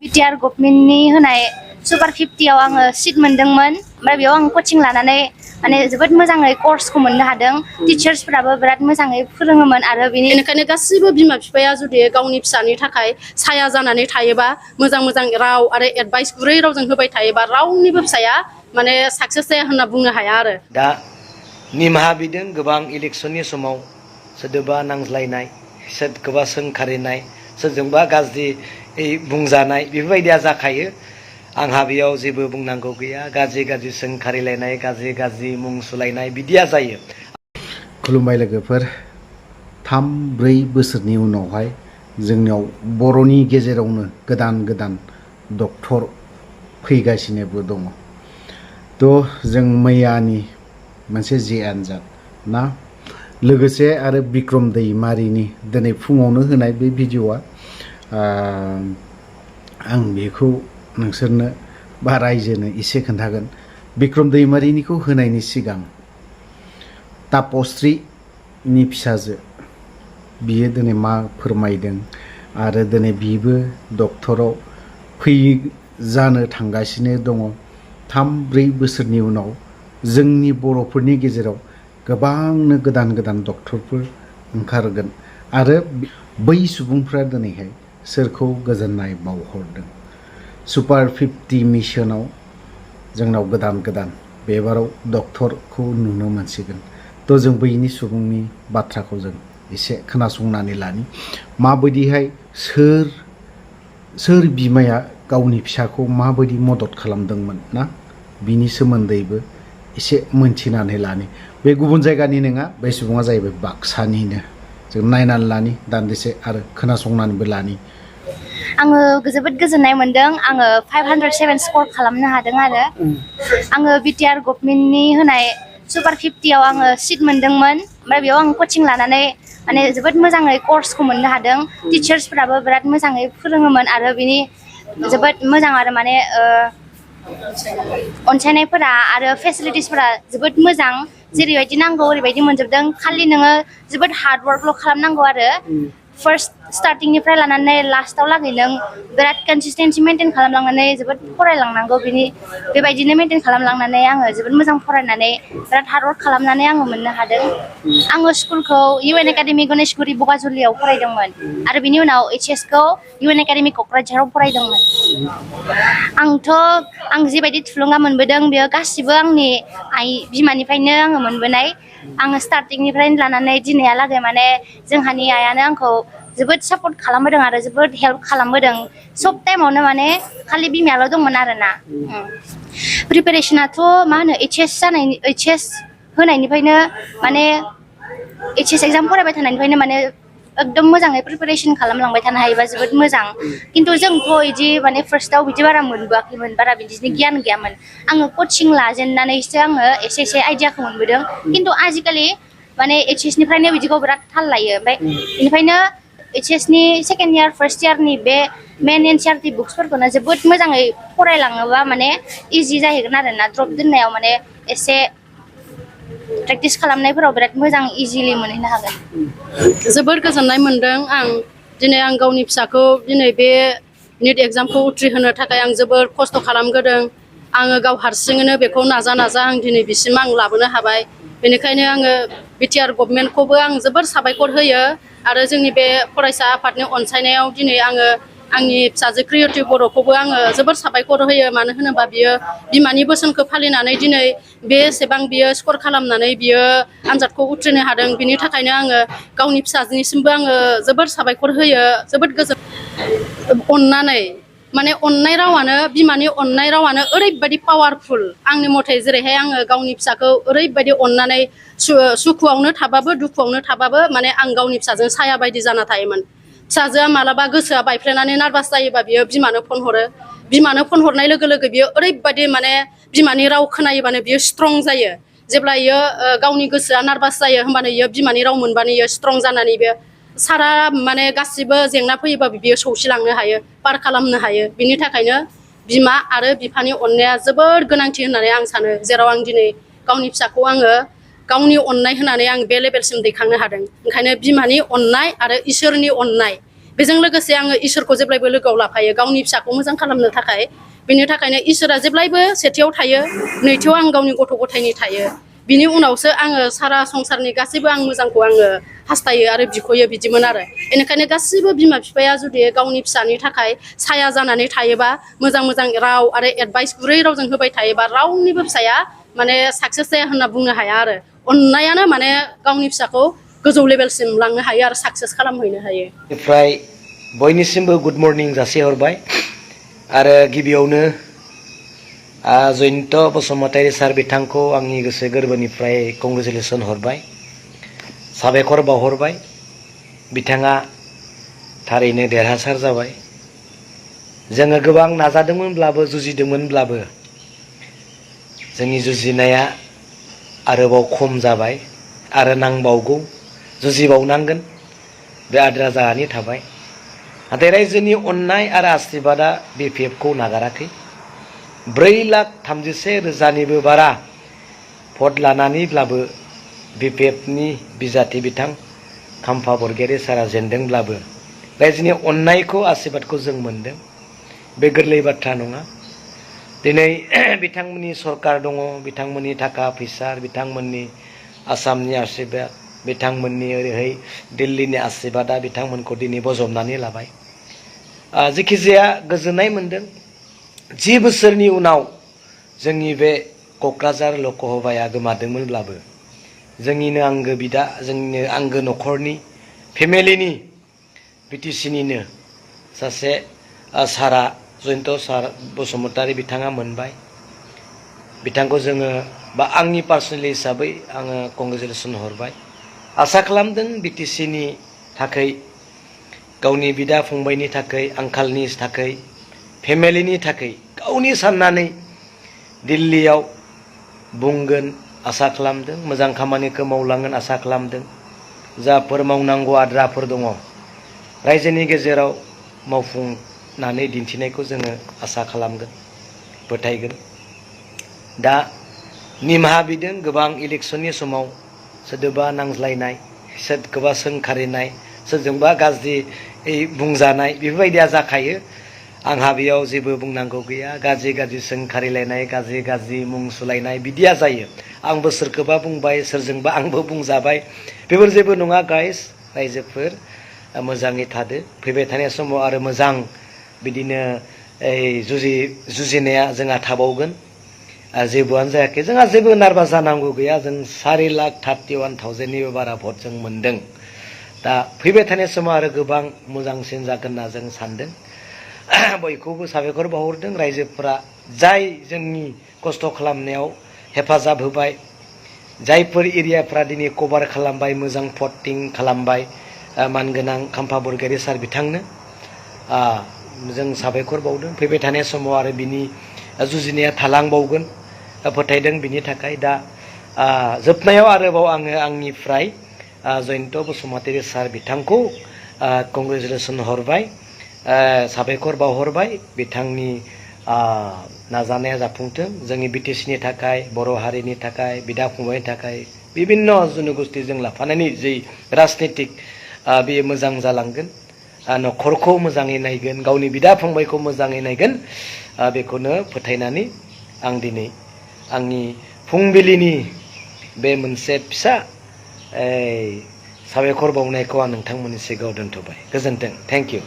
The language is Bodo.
बिटिआर गभर्नमेन्टनि होनाय सुपार 50 आव आङो सिट मोनदोंमोन ओमफ्राय बेयाव आं कोचिं लानानै माने जोबोद मोजाङै कर्सखौ मोननो हादों टिचार्सफोराबो बिराद मोजाङै फोरोङोमोन आरो बेनिखायनो गासिबो बिमा बिफाया जुदि गावनि फिसानि थाखाय साया जानानै थायोबा मोजां मोजां राव आरो एडभाइस गुरै रावजों होबाय थायोबा रावनिबो फिसाया माने साक्सेस जाया होनना बुंनो हाया आरो दा निमाहा बिदों गोबां इलेक्शननि समाव सोरदोबा नांज्लायनाय सोरखौबा सोंखारिनाय सोरजोंबा गाज्रि बुंजानाय बेफोरबायदिया जाखायो आंहा बेयाव जेबो बुंनांगौ गैया गाज्रि गाज्रि सोंखारिलायनाय गाज्रि गाज्रि मुं सुलायनाय बिदिया जायो। खुलुमबाय लोगोफोर 3-4 बोसोरनि उनावहाय जोंनियाव बर'नि गेजेरावनो गोदान गोदान डक्टर फैगासिनोबो दङ। थ' जों मैयानि मोनसे जे आनजाद ना लोगोसे आरो बिक्रम दैमारिनि दिनै फुङावनो होनाय बे भिडिअआ आं बेखौ नोंसोरनो बा रायजोनो एसे खोन्थागोन। बिक्रम दैमारिनिखौ होनायनि सिगां तापस्रिनि फिसाजो बियो दिनै मा फोरमायदों आरो दिनै बिबो डक्टराव जानो थांगासिनो दङ। 3-4 बोसोरनि उनाव जोंनि बर'फोरनि गेजेराव गोबांनो गोदान गोदान डक्टरफोर ओंखारगोन आरो बै सुबुंफ्रा दिनैहाय सोरखौ गोजोननाय बावहरदों। सुपार 50 मिशनाव जोंनाव गोदान गोदान बेबाराव डक्टरखौ नुनो मोनसिगोन। थ' जों बैनि सुबुंनि बाथ्राखौ जों एसे खोनासंनानै लानि माबायदिहाय सोर बिमाया गावनि फिसाखौ माबायदि मदद खालामदोंमोन ना बिनि सोमोन्दैबो एसे मोनथिनानै लानि। बे गुबुन जायगानि नङा, बे सुबुङा जाहैबाय बाक्सानिनो। जों नायनानै लानि दान्दिसे आरो खोनासंनानैबो लानि। आङो जोबोद गोजोननाय मोनदों। आङो 507 स्कर खालामनो हादों आरो आङो बिटिआर गभर्नमेन्टनि होनाय सुपार 50 आव आङो सिट मोनदोंमोन ओमफ्राय बेयाव आं कोचिं लानानै माने जोबोद मोजाङै कर्सखौ मोननो हादों टिचार्सफोराबो बिराद मोजाङै फोरोङोमोन आरो बिनि जोबोद मोजां आरो माने अनसायनायफोरा आरो फेसिलिटिसफोरा जोबोद मोजां जेरैबायदि नांगौ ओरैबायदि मोनजोबदों। खालि नोङो जोबोद हार्डवर्कल' खालामनांगौ आरो फार्स्ट स्टार्टिंनिफ्राय लानानै लास्टाव लागै नों बिराद कनसिस्टेन्सि मेनटेन खालामलांनानै जोबोद फरायलांनांगौ बेबायदिनो मेनटेन खालामलांनानै आङो जोबोद मोजां फरायनानै बिराद हार्डवर्क खालामनानै आङो मोननो हादों। आङो स्कुलखौ इउएन एकाडेमि गणेशगुरि बगाजुलियाव फरायदोंमोन आरो बिनि उनाव HS खौ इउएन एकाडेमि क'क्राझाराव फरायदोंमोन। आं जिबायदि थुलुंगा मोनबोदों बेयो गासिबो आंनि बिमानिफ्रायनो आङो मोनबोनाय। आङो स्टार्टिंनिफ्रायनो लानानै दिनैहालागै माने जोंहानि आइयानो आंखौ जोबोद सापर्ट खालामबोदों आरो जोबोद हेल्प खालामबोदों सब टाइमावनो माने खालि बिमायाल' दंमोन आरोना। प्रिपेरेसनाथ' मा होनो HS होनायनिफ्रायनो माने HS एग्जाम फरायबाय थानायनिफ्रायनो माने एकदम मोजाङै प्रिपेरेसन खालामलांबाय थानो हायोबा जोबोद मोजां। खिन्थु जोंथ' बिदि माने फार्स्टआव बिदि बारा मोनबोआखैमोन, बारा बिदिनो गियान गैयामोन। आङो कचिं लाजेननानैसो आङो एसे आइडियाखौ मोनबोदों। खिन्थु आजिखालि माने HS निफ्रायनो बिदिखौ बिराद थाल लायो। ओमफ्राय बेनिफ्रायनो HS नि सेकेन्ड इयार फार्स्ट इयारनि बे मेन NCERT बुक्सफोरखौनो जोबोद मोजाङै फरायलाङोबा माने इजि जाहैगोन आरोना। द्रप दोननायाव माने एसे प्रेक्टिस खालामनायफोराव बिराद मोजां इजिलि मोनहैनो हागोन। जोबोर गोजोननाय मोनदों आं दिनै आं गावनि फिसाखौ दिनै बे निट एग्जामखौ उथ्रिहोनो थाखाय आं जोबोर खस्थ' खालामबोदों। आङो गाव हारसिङैनो बेखौ नाजा आं दिनै बिसिम आं लाबोनो हाबाय। बेनिखायनो आङो बिटिआर गभर्नमेन्टखौबो आं जोबोर साबायखर होयो आरो जोंनि बे फरायसा आफादनि अनसायनायाव दिनै आङो आंनि फिसाजो क्रियेटिभ बर'खौबो आङो जोबोर साबायखर होयो। मानो होनोबा बियो बिमानि बोसोनखौ फालिनानै दिनै बेसेबां बियो स्कर खालामनानै बियो आनजादखौ उथ्रिनो हादों। बिनि थाखायनो आङो गावनि फिसाजोनिसिमबो आङो जोबोर साबायखर होयो। जोबोद अननानै माने अननाय रावानो बिमानि अननाय रावानो ओरैबायदि पावारफुल आंनि मथे। जेरैहाय आङो गावनि फिसाखौ ओरैबायदि अननानै सुखुआवनो थाबाबो दुखुआवनो थाबाबो माने आं गावनि फिसाजों साया बायदि जाना थायोमोन। फिसाजोआ मालाबा गोसोआ बायफ्लेनानै नार्भास जायोबा बियो बिमानो फन हरो। बिमानो फन हरनाय लोगो लोगो बियो ओरैबायदि माने बिमानि राव खोनायोबानो बियो स्ट्रं जायो। जेब्ला बियो गावनि गोसोआ नार्भास जायो होमबानो बियो बिमानि राव मोनबानो बियो स्ट्रं जानानै बे सारा माने गासिबो जेंना फैयोबाबो बियो सौसिलांनो हायो, पार खालामनो हायो। बिनि थाखायनो बिमा आरो बिफानि अननाया जोबोर गोनांथि होननानै आं सानो। जेराव आं दिनै गावनि फिसाखौ आङो गावनि अननाय होनानै आं बे लेभेलसिम दैखांनो हादों। ओंखायनो बिमानि अननाय आरो इसोरनि अननाय बेजों लोगोसे आङो इसोरखौ जेब्लायबो लोगोआव लाफायो गावनि फिसाखौ मोजां खालामनो थाखाय बेनि थाखायनो इसोरा जेब्लायबो सेथियाव थायो नैथियाव आं गावनि गथ' गथायनि थायो बिनि उनावसो आङो सारा संसारनि गासैबो आं मोजांखौ आङो हास्थायो आरो बिख'यो बिदिमोन आरो बेनिखायनो गासैबो बिमा बिफाया जुदि गावनि फिसानि थाखाय साया जानानै थायोबा मोजां मोजां राव आरो एडभाइस गुरै रावजों होबाय थायोबा रावनिबो फिसाया माने साक्सेस जाया होनना बुंनो हाया आरो अननायानो माने गावनि फिसाखौ गोजौ लेभेलसिम लांनो हायो आरो साक्सेस खालामहैनो हायो। बेनिफ्राय बयनिसिमबो गुड मर्निं जासिहरबाय आरो गिबियावनो जयन्त बसुमतारी सार बिथांखौ आंनि गोसो गोरबोनिफ्राय कंग्रेचुलेसन हरबाय साबायखर बावहरबाय बिथाङा थारैनो देरहासार जाबाय जोङो गोबां नाजादोंमोनब्लाबो जुजिदोंमोनब्लाबो जोंनि जुजिनाया आरोबाव खम जाबाय आरो नांबावगौ जुजिबावनांगोन बे आद्रा जानानै थाबाय नाथाय रायजोनि अननाय आरो आशीर्बादा BPFखौ नागाराखै 4,31,000निबो बारा भट लानानैब्लाबो BPFनि बिजाथि बिथां खाम्फा बरगयारी सारा जेनदोंब्लाबो रायजोनि अननायखौ आशीर्बादखौ जों मोनदों बे गोरलै बाथ्रा नङा दिनै बिथांमोननि सरकार दङ बिथांमोननि थाखा फैसा बिथांमोननि आसामनि आशीर्बाद बिथांमोननि ओरैहाय दिल्लीनि आशीर्बादा बिथांमोनखौ दिनै बजबनानै लाबाय जेखि जाया गोजोननाय मोनदों 10 बोसोरनि उनाव जोंनि बे क'क्राझार लकसभाया गोमादोंमोनब्लाबो जोंनिनो आंगो बिदा जोंनिनो आंगो न'खरनि फेमिलिनि BTCनिनो सासे सारा जयन्त सार बसुमतारी बिथाङा मोनबाय बिथांखौ जोङो बा आंनि पार्सनेलि हिसाबै आङो कंग्रेचुलेसन हरबाय आसा खालामदों BTCनि थाखाय गावनि बिदा फंबायनि थाखाय आंखालनि थाखाय फेमिलिनि थाखाय गावनि साननानै दिल्लीयाव बुंगोन आसा खालामदों मोजां खामानिखौ मावलांगोन आसा खालामदों जाफोर मावनांगौ आद्राफोर दङ रायजोनि गेजेराव मावफुंनानै दिन्थिनायखौ जोङो आसा खालामगोन फोथायगोन दा निमाहा बिदों गोबां इलेक्शननि समाव सोरदोबा नांज्लायनाय सोरखौबा सोंखारिनाय सोरजोंबा गाज्रि बुंजानाय बेफोरबायदिया जाखायो आंहा बेयाव जेबो बुंनांगौ गैया गाज्रि गाज्रि सोंखारिलायनाय गाज्रि गाज्रि मुं सुलायनाय बिदिया जायो आंबो सोरखौबा बुंबाय सोरजोंबा आंबो बुंजाबाय बेफोर जेबो नङा गाइस रायजोफोर मोजाङै थादो फैबाय थानाय समाव आरो मोजां बिदिनो जुजिनाया जोंहा थाबावगोन जेबोआनो जायाखै जोंहा जेबो नार्भास जानांगौ गैया जों 4,31,000निबो बारा भट जों मोनदों दा फैबाय थानाय समाव आरो गोबां मोजांसिन जागोन होनना जों सानदों बयखौबो साबायखर बावहरदों रायजोफोरा जाय जोंनि खस्थ' खालामनायाव हेफाजाब होबाय जायफोर एरियाफ्रा दिनै कभार खालामबाय मोजां भटिं खालामबाय मानगोनां खाम्फा बरगयारी सार बिथांनो जों साबायखर बावदों फैबाय थानाय समाव आरो बिनि जुजिनाया थालांबावगोन फोथायदों बिनि थाखाय दा जोबनायाव आरोबाव आङो आंनिफ्राय जयन्त बसुमतारी सार बिथांखौ कंग्रेचुलेसन हरबाय साबायखर बावहरबाय बिथांनि नाजानाया जाफुंथों जोंनि BTCनि थाखाय बर' हारिनि थाखाय बिदा फंबायनि थाखाय बिभिन्न जनगोष्ठीजों लाफानानै जि राजनितिक बेयो मोजां जालांगोन न'खरखौ मोजाङै नायगोन गावनि बिदा फंबायखौ मोजाङै नायगोन बेखौनो फोथायनानै आं दिनै आंनि फुंबिलिनि बे मोनसे फिसा साबायखर बावनायखौ आं नोंथांमोननि सिगाङाव दोनथ'बाय गोजोन्थों थेंक इउ